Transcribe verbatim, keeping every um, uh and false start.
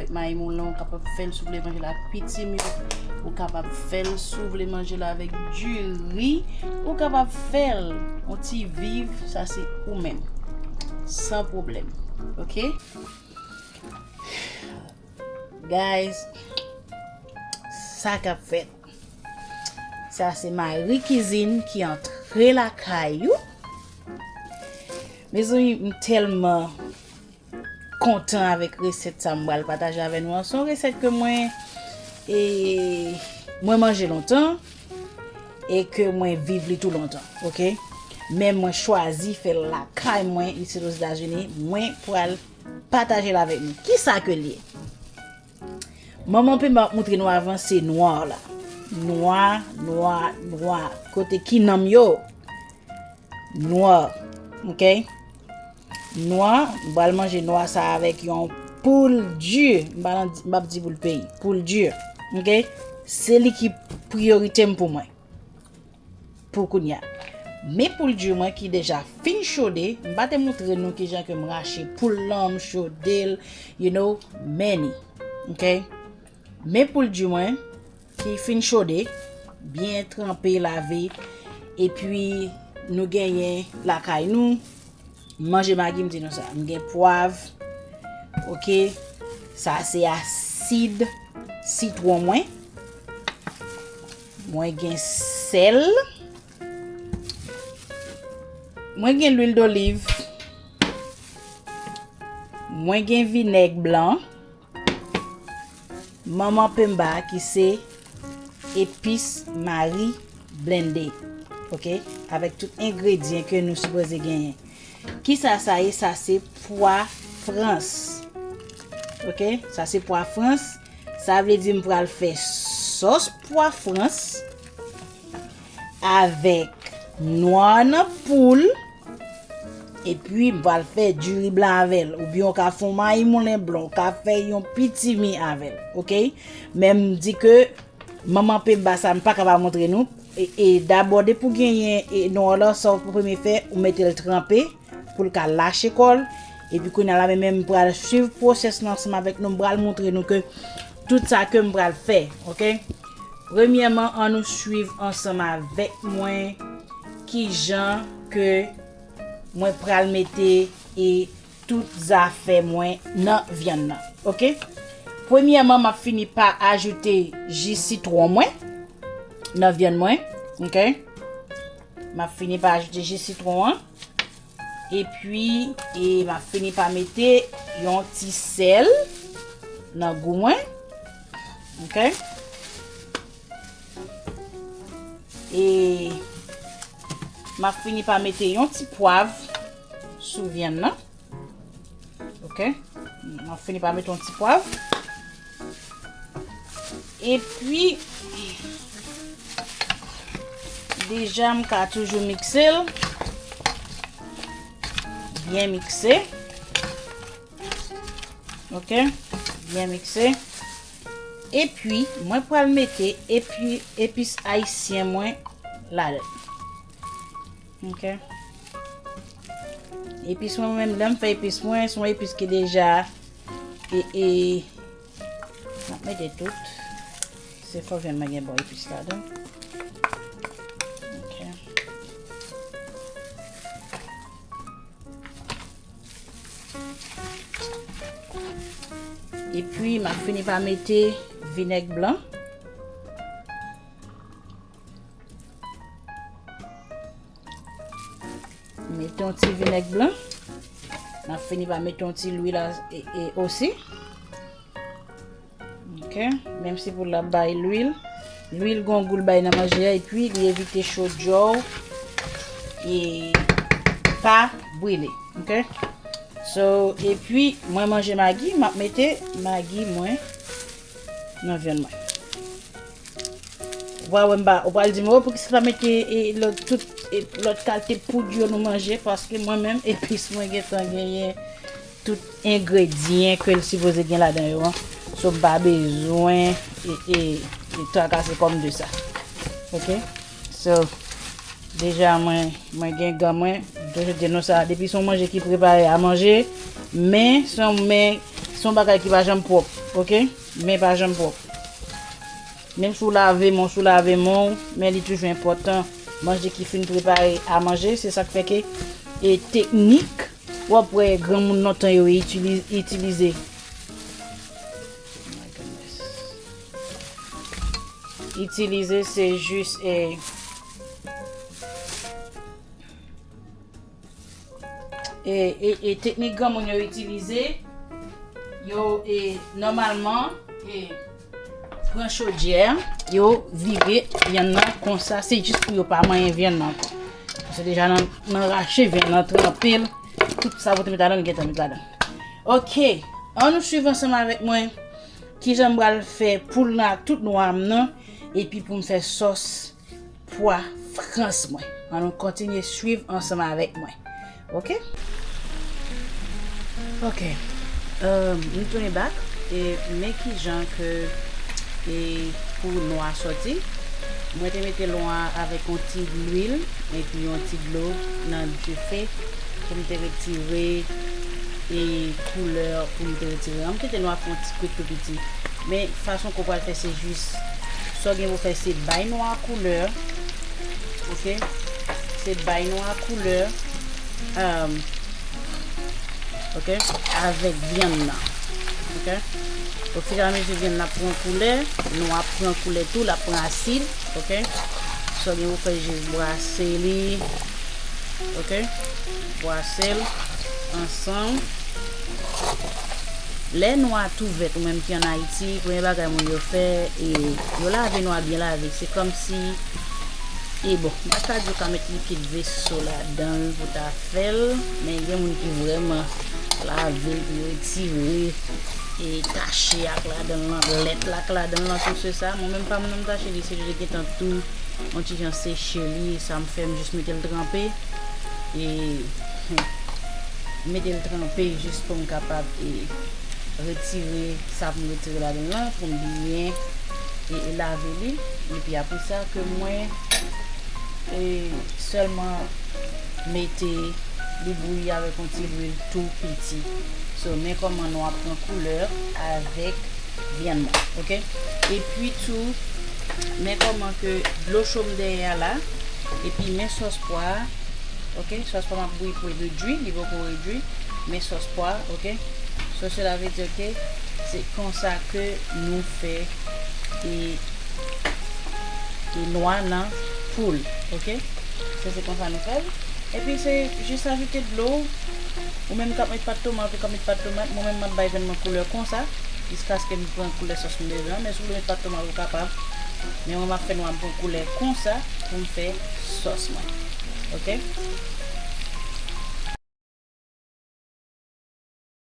Mayi moulen, ou kapab fè l si w vle manje l ak pitim yo, ou kapab fè l si w vle manje l avèk diri, ou kapab fè l yon ti viv, sa se ou menm. San pwoblèm. Oke? Guys, sa k ap fèt? Sa se Marie Cuisine ki antre lakay ou. Mezanmi, m tèlman kontan avèk resèt sa m pral pataje avè nou an. Se yon resèt ke mwen, e, mwen manje lontan e ke mwen viv li tou lontan, oke? Men mwen chwazi fè l lakay mwen isi Ozetazini. Mwen pral pataje l avèk nou. Kisa ke l ye? Manman Pemba ap montre nou avan se nwa la. Nwa, nwa, nwa. Kote ki nanm yo? Nwa. Oke? Nwa, m pral manje nwa sa avèk yon poul di. M pa nan, m p ap di poul peyi. Poul di. Oke? Se li ki priyorite m pou mwen. Pou kounye a. Men poul di mwen ki deja fin chode, m pa te montre nou kijan ke m rache poul lan, m chode l, you know, many. Oke? Men poul di mwen ki fin chode, byen tranpe, lave, epi nou genyen lakay nou, manje Magi, m di nou sa. M gen pwav. Oke. Sa se asid sitwon mwen. Mwen gen sèl. Mwen gen lwil doliv. Mwen gen vinèg blan. Manman Pemba ki se epis Marie blende. Oke? Avèk tout engredyan ke nou sipoze genyen. Kisa sa ye? Sa se pwa frans. Oke? Sa se pwa frans. Sa vle di m pral fè sòs pwa frans avèk nwa nan poul. Epi, m pral fè diri blan avè l. Oubyen w ka fè yon mayi moulen blan, w ka fè yon pitimi avè l. Oke? Men m di ke manman Pemba sa, m pa ka pa montre nou. E, e dabò, depi w genyen, e, nwa la, sa w premye fè, ou mete l tranpe pou l ka lache kò l. Epi kounye a la, men, men m pral swiv pwosès lan ansanm avèk nou. M pral montre nou ke tout sa ke m pral fè, oke? Premyèman, ann nou swiv ansanm avèk mwen kijan ke mwen pral mete, e, tout zafè mwen nan vyann nan. Oke? Premyèman, m ap fini pa ajoute ji sitwon mwen nan vyann mwen. Oke? M ap fini pa ajoute ji sitwon an. Epi, e, m ap fini pa mete yon ti sèl nan gou mwen. Oke? E m ap fini pa mete yon ti pwav sou vyann nan. Oke? M ap fini pa mete yon ti pwav. Epi, deja m ka toujou mikse l. Byen mikse. Oke? Byen mikse. Epi, mwen pral mete epi, epis ayisyen mwen ladan. Oke? Epis mwen, mwen menm, lè m fè epis mwen, se yon epis ki deja, e, e, m ap mete tout. Se fò vyann mwen gen bon epis ladan. Oke. Epi, m ap fini pa mete vinèg blan. Mete yon ti vinèg blan. M ap fini pa mete yon ti lwil a, e, e, osi. Oke, menm si pou l ap bay lwil. Lwil gon gou l bay nan manje a, epi li evite chodjò w e pa brile. Oke? So, epi, mwen manje Magi, m ap mete Magi mwen nan vyann mwen. Ou pral wè m pa, ou pral di m, "Oh, poukisa pa mete, e, lòt, tout, e, lòt kalite poud yo nou manje?" Paske mwen menm, epis mwen gentan genyen tout engredyan ke l sipoze gen ladan yo an. So, m pa bezwen, e, e, e trakase kò m de sa. Oke? So, deja mwen, mwen gen gan mwen. Toujou di nou sa, depi se yon manje ki prepare a manje, men se yon, men se yon bagay ki pa janm pwòp. Ok? Men pa janm pwòp. Menm si w lave men w, si w lave men w, men li toujou enpòtan manje ki fin prepare a manje. Se sa k fè ke e teknik w ap wè granmoun lontan yo itilize. Itilize se jis e e, e, e teknik granmoun yo itilize, yo, e, nòmalman, e, pran chodyè, yo vire vyann nan konsa, se jis pou yo pa manyen vyann nan ankò. Paske deja nan, nan rache vyann nan, tranpe l, tout sa pou te met ladan, gentan met ladan. Ok, ann nou swiv ansanm avèk mwen kijan m pral fè poul nan ak tout nwa m nan, epi pou m fè sòs pwa frans mwen. Ann nou kontinye swiv ansanm avèk mwen. Ok? Ok. Euh, m tounen back. E men kijan ke e pou nwa sòti. Mwen te mete nwa avèk yon ti lwil epi yon ti dlo nan dife pou m te retire e koulè pou m te retire. An, m kite nwa fè yon ti kwit tou piti. Men fason ke w pral fè se jis, sa w gen pou fè se bay nwa koulè. Ok? Se bay nwa koulè. Um, ok? Avèk vyann nan. Ok? Ofiramezi vyann nan pran koulè, nwa pran koulè tou, l ap pran asid. Ok? Sa w gen pou fè jis brase li. Ok? Brase l ansanm. Lè nwa tou vèt, ou menm ki ann Ayiti, premye bagay moun yo fè, e, yo lave nwa byen lave. Se kòmsi, e bon, m pa ta di w ka met likid veso ladan l pou ta fè l, men gen moun ki vrèman lave l pou retire e tache ak ladan l lan, lèt la k ladan l lan, tout se sa. Mwen menm pa m nan m tache li, se jis gentan tou yon ti jan seche li, sa m fè m jis mete l tranpe. E, hmm, mete l tranpe jis pou m kapab e retire sa pou m retire ladan l lan, pou m byen e, e lave li. Epi apre sa, ke mwen e sèlman mete li bouyi avèk yon ti lwil tou piti. So, men kòman nwa pran koulè avèk vyann mwen, ok? Epi tou, men kòman ke dlo cho m dèyè a la, epi men sòs pwa a, ok? Sòs pwa m ap bouyi pou redwi, li poko redwi, men sòs pwa, ok? So, cela veut dire ke se konsa ke nou fè e e nwa nan poul, ok? Se, se konsa nou fè l. Epi se jis ajoute dlo. Ou menm k ap met pat tomat, ou ka met pat tomat. Mwen menm m ap bay vyann mwen koulè konsa, jiskaske m pran koulè sòs m bezwen an. Men si w vle met pat tomat, ou kapab. Men mwen m ap fè nwa m pran koulè konsa pou m fè sòs mwen. Ok?